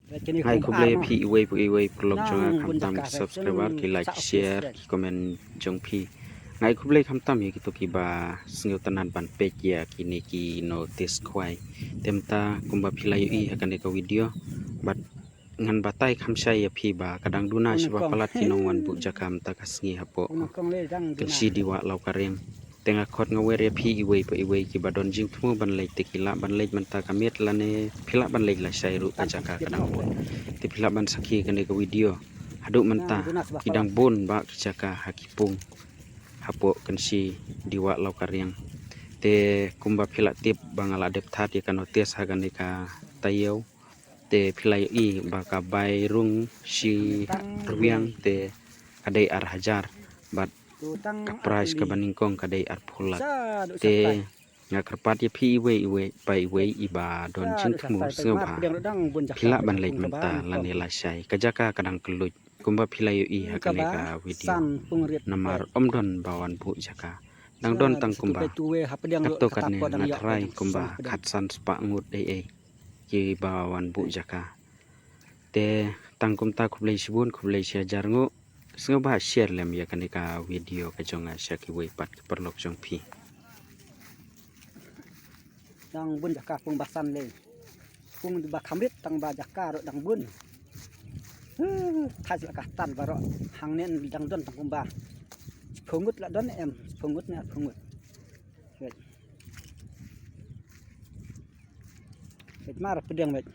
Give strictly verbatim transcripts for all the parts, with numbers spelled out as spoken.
Ngai khublei phi iwei pa iwei paralok jong nga, khamtam ki subscriber, ki like, ki share, ki comment jong phi. Ngai khublei khamtam ïa kito kiba sngewtynnat ban peit ïa kine ki notice khwai. Te mynta kumba phi la ïohi ha kane ka video, bad ngan batai kham shai ïa phi ba ka dang duna shaba palat ki nongwan buh jaka mynta ka sngi hapoh Kynshi Diwah Lawkariang. Te nga khot nga wer ïa phi iwei pa iwei kiba don jingthmu ban leit, te ki lah ban leit mynta ka miet lane phi lah ban leit lashai ruh, ka jaka ka dang bun. Te phi lah ban sakhi kane ka video, haduh mynta ki dang bun ba ki jaka ha ki pung hapoh Kynshi Diwah Lawkariang. Te kumba phi lah tip ba nga la dep thad ïa ka notice ha kane ka taïew. Te phi la ïohi ba ka bai rung shi rwiang te ka dei ar hajar, bad ka prize kaba nyngkong ka dei arphew lak. Te nga kyrpad ïa phi iwei iwei pa iwei iba don jingthmu sngewbha, phi lah ban leit mynta lane lashai, ka jaka ka dang kylluid kumba phi la ïohi ha kane ka video. Namar ym don ba wan buh jaka, dang don tang kumba. Katto katne nga tharai kumba khatsan spah ngut ei ei kiba wan buh jaka. Te tang kumta, khublei shibun, khublei shihajar nguh. Sngewbha share lem ïa kane ka video ka jong nga sha kiwei pat ki paralok jong phi. Dang bun jaka pung ba san lei. Pung ba kham rit tang ba jaka ruh dang bun. Huh, thait la ka tan baroh. Hangne dang don tang kumba shiphew ngut la don em, shiphew ngut ne arphew ngut. Peit. Peit mar pdiang peit.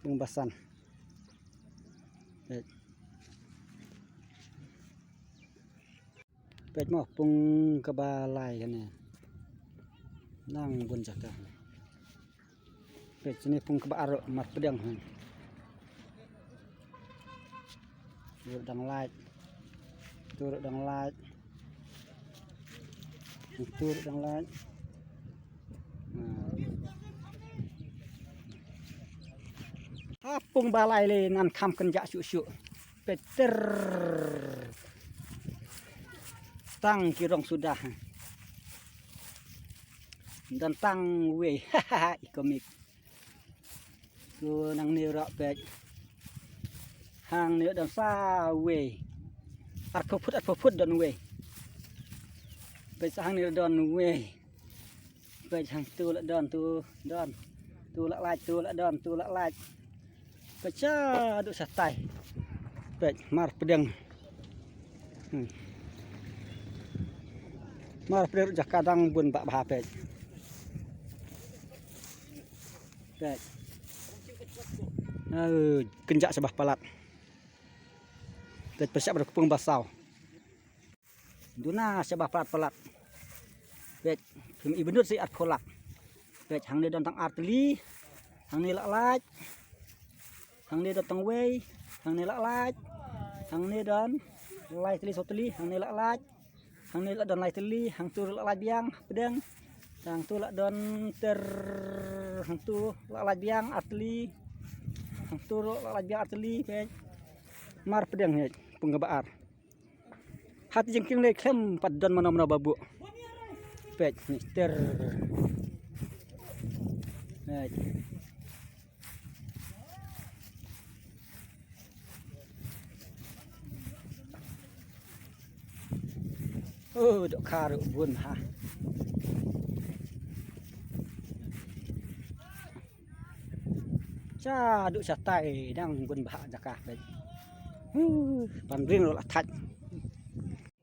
Pung ba san. Peit. Peit mo pung kaba lai kane. Nang bun jaka. Peit shane pung kaba ar mar pdiang. Tur dang lait. Tur dang lait. Tur dang lait. Ha pung ba lai le nan kham kynjah shuh shuh. Peit ter. Tang ki rong suda. Don tang wei. I komik. Tu nangne ruh peit. Hangne don sa wei. Arphew phut, arphew phut don wei. Peit sa hangne don wei. Peit hangtu la don, tu don. Tu la lait, tu la don, tu la lait. Peit sha duh shatai. Peit mar pdiang. Hmm. Mar pdiang ruh jaka dang bun ba bha peit. Peit. Kynjah shaba palat. Peit pyrshah bad ka pung ba saw. Duna shaba palat palat. Peit, phim i bynut shi arphew lak. Peit, hangne don tang ar tylli. Hangne la lait. Hangne don tang wei. Hangne la lait. Hangne don lai tylli, saw tylli. Hangne la lait. Hangne la don lai tylli. Hangtu la lait biang pdiang. Hangtu la don ter. Hangtu la lait biang ar tylli. Hangtu la lait biang ar tylli. Peit. Mar pdiang peit. Pung kaba ar. Ha te jingkieng lei khlem pat don mano mano ba buh. Peit ni ter. Peit. Oh, dohkha ruh bun ha. Sha duh shatai dang bun bha jaka peit. Huh, ban ring ruh la thait.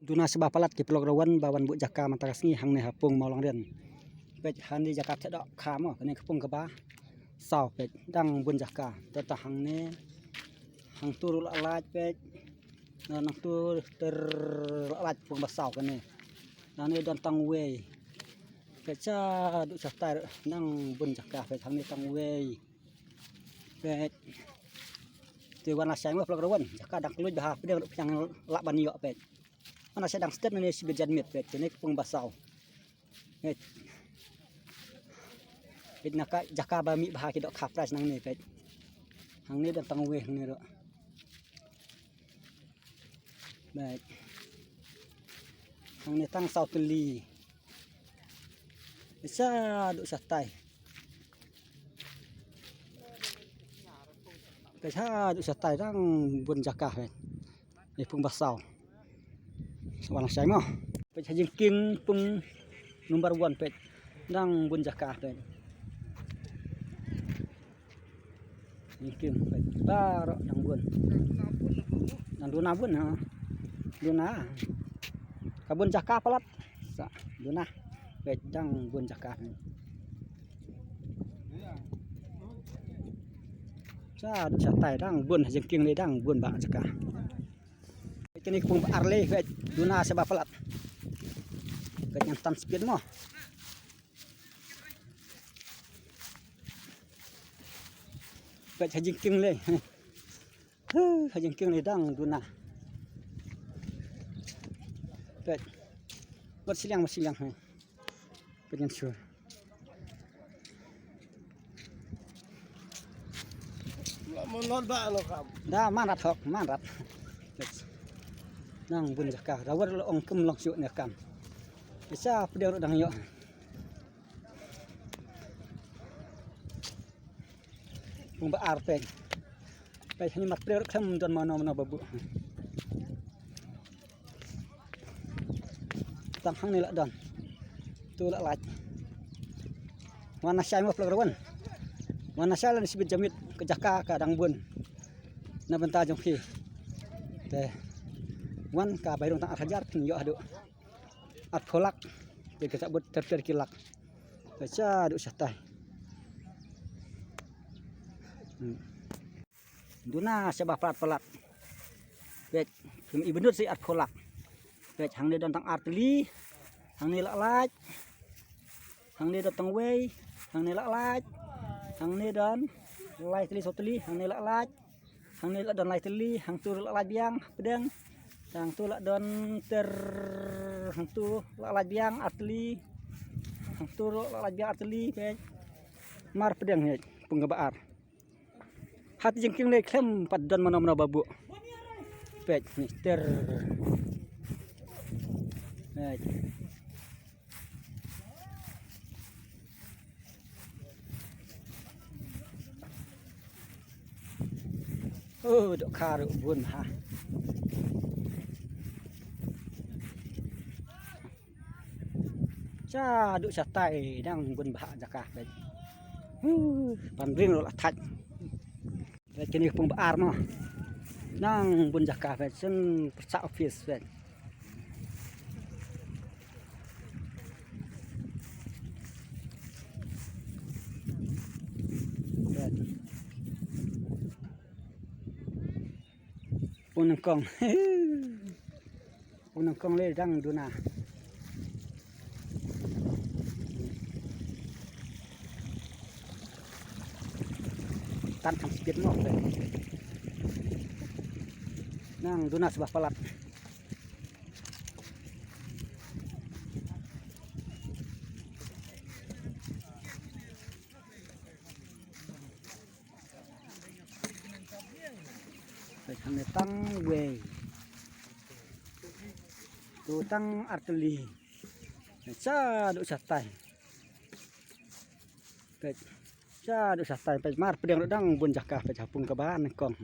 Duna shaba palat ki paralok ruh wan ba wan buh jaka mynta ka sngi hangne ha pung Mawlangrian. Peit hangne jaka te dohkha mo, kane ka pung kaba saw peit dang bun jaka. Te ta hangne hangtu ruh la lait peit. Nangtu ter la lait pung ba saw kane. Hangne don tang wei. Peit sha duh shatai ruh nang bun jaka peit hangne tang wei. Peit. Te wan la shai mo paralok ruh wan. Jaka dang kylluid bha pdiang ruh pdiang lah ban ïoh peit. Wan la shai dang stet ne shi bit jan miet peit. Kane ka pung ba saw. Peit. Peit na ka jaka ba mih bha ki dohkha prize nangne peit. Hangne don tang wei hangne ruh. Peit. Hangne tang saw tylli. Sha duh shatai. Peit haduh shatai dang bun jaka peit. Ïa pung ba saw. Wan shai mo. Peit ha jingkieng pung number one peit. Dang bun jaka peit. Jingkieng peit. Baroh dang bun. Dang duna bun ha. Duna. Ka bun jaka palat. Sa duna. Peit dang bun jaka peit. Shaduh shatai dang bun ha jingkieng lei dang bun ba jaka. Kane ka pung ba ar lei peit duna sa ba palat. Peit ngan tan speed mo. Peit ha jingkieng lei. Huh, ha jingkieng lei dang duna. Peit. Wat siliang, wat siliang, he. Peit ngan shu. Lah mon lot ba lo kam. Da man rat hok, man rat. Peit. Dang bun jaka, da wat lo ong kem long shu ne kam. Isa pdiang ruh dang ïoh. Pung ba ar peit. Peit hani mat prior khlem don mano mano ba buh. Tang hangne la don. Tu la lait. Wan na shai mo plak rawan. Wan na shai la ni sibit jamit ka jaka ka dang bun. Na bynta jong phi. Te. Wan ka bai rung tang ar hajar phin ïoh haduh. Arphew lak. Te ka sa bud ter ter ki lak. Ka shaduh shatai. Hmm. Duna sa ba palat palat. Peit, phim i bynut si arphew lak. Peit, hangne don tang ar tylli. Hangne la lait. Hangne don tang wei. Hangne la lait. Hangne don lai tylli saw tylli. Hangne la lait. Hangne la don lai tylli, hangtu la lait biang, pdeng. Hangtu la don ter, hangtu la lait biang, ar tylli. Hangtu la lait biang, ar tylli, peit. Mar pdeng, peit, pung kaba ar. Ha te jingkieng lei khlem pat don mano mano ba buh. Peit, ni ter. Peit. Oh, dohkha ruh bun ha. Shaduh shatai dang bun bha jaka peit. Huh, ban ring ruh la thait. Peit kine ka pung ba ar mo. Dang bun jaka peit, shen pyrshah office peit. Pung nyngkong. Pung nyngkong lei dang duna. Tan kham speed mo. Nang duna sbah palat. Peit hangne tang wei. Tu tang artylli. Shaduh shatai. Peit shaduh shatai peit mar pdeng ruh dang bun jaka peit ha pung kaba nyngkong.